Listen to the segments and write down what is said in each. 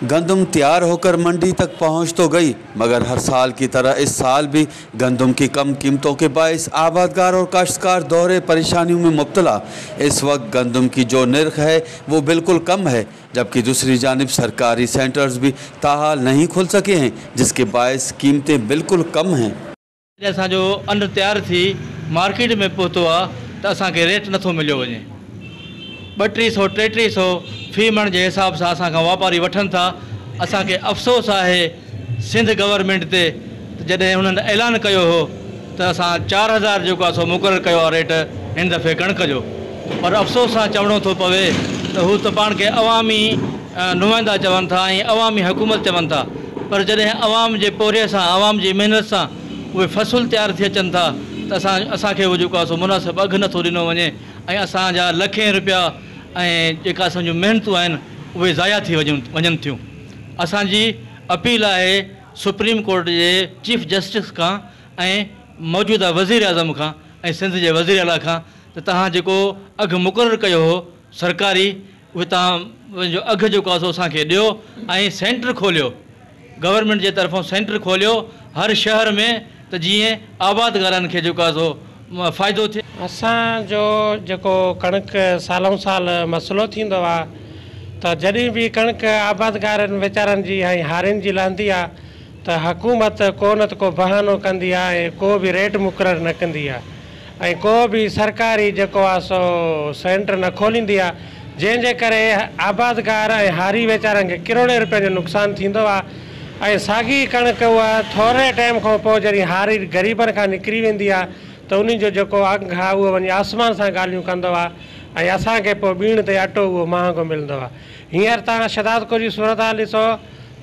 गंदम तैयार होकर मंडी तक पहुंच तो गई, मगर हर साल की तरह इस साल भी गंदम की कम कीमतों के बायस आबादगार और काश्तकार दोहरे परेशानियों में मुब्तला। इस वक्त गंदम की जो निर्ख है वो बिल्कुल कम है, जबकि दूसरी जानिब सरकारी सेंटर्स भी ताहाल नहीं खुल सके हैं, जिसके बायस कीमतें बिल्कुल कम हैं। असांजो अन्न तैयार थी मार्केट में पहुतो आहे त असांखे रेट नथो मिलियो वञे। 3200 3300 फ़ी मण जे हिसाब सां असां वापारी वठनि था। असांखे अफ़सोस आहे सिंध गवर्नमेंट ते त जॾहिं हुननि ऐलान कयो हो त असां 4000 जेको आहे सो मुक़ररु कयो आहे रेट हिन दफ़े कणिक जो, पर अफ़सोस सां चवणो थो पवे त हू त पाण खे अवामी नुमाइंदा चवनि था ऐं अवामी हुकूमत चवनि था, पर जॾहिं अवाम जे पोरे सां अवाम जी महिनत सां उहे फ़सल तयारु थी अचनि था त असांखे उहो जेको आहे सो मुनासिब अघु नथो ॾिनो वञे ऐं असांजा लखें रुपया ऐं जेका असांजूं महिनतूं आहिनि उहे ज़ाया थी वञनि थियूं। असांजी अपील आहे सुप्रीम कोर्ट जे चीफ जस्टिस खां ऐं मौजूदा वज़ीर आज़म खां ऐं सिंध जे वज़ीर अला खां त तव्हां जेको अघु मुक़ररु कयो हो सरकारी, उहे तव्हां पंहिंजो अघु जेको आहे सो असांखे ॾियो ऐं सेंटर खोलियो, गवर्नमेंट जे तरफ़ां सेंटर खोलियो हर शहर में त जीअं आबादगारनि खे जेको आहे सो फ़ाइदो थिए। असांजो जेको कणिक सालों साल मसइलो थींदो आहे त जॾहिं बि कणिक आबादगारनि वीचारनि जी ऐं हारियुनि जी लहंदी आहे त हुकूमत को न त को बहानो कंदी आहे ऐं को बि रेट मुक़ररु न कंदी आहे ऐं को बि सरकारी जेको आहे सो सेंटर न खोलींदी आहे, जंहिंजे करे आबादगार ऐं हारी वीचारनि खे करोड़े रुपयनि जो नुक़सानु थींदो आहे। ऐं साॻी कणिक उहा थोरे टाइम खां पोइ जॾहिं हारी ग़रीबनि खां निकिरी वेंदी आहे त उन जो जेको अघु आहे उहो वञी आसमान सां ॻाल्हियूं कंदो आहे ऐं असांखे पोइ ॿीण ते आटो उहो महांगो मिलंदो आहे। हींअर तव्हां शहदादकोट जी सूरत हाल ॾिसो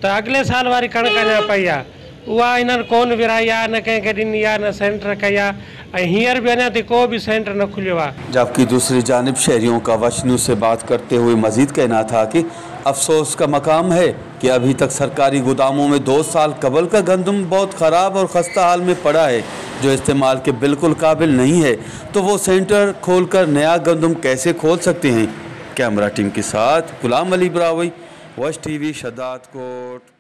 त अॻिले साल वारी कणिक अञा पई आहे, उहा हिननि कोन विराई आहे, न कंहिंखे ॾिनी आहे, न सेंटर कई आहे ऐं हींअर बि अञा ताईं को बि सेंटर न खुलियो आहे। जबकि दूसरी जानिब शहरियों का वश न्यूज़ से बात करते हुए मज़ीद कहना था कि अफसोस का मकाम है कि अभी तक सरकारी गोदामों में 2 साल कबल का गंदम बहुत ख़राब और ख़स्ता हाल में पड़ा है, जो इस्तेमाल के बिल्कुल काबिल नहीं है, तो वो सेंटर खोलकर नया गंदम कैसे खोल सकते हैं। कैमरा टीम के साथ गुलाम अली ब्रावई, वश टीवी, शहदादकोट।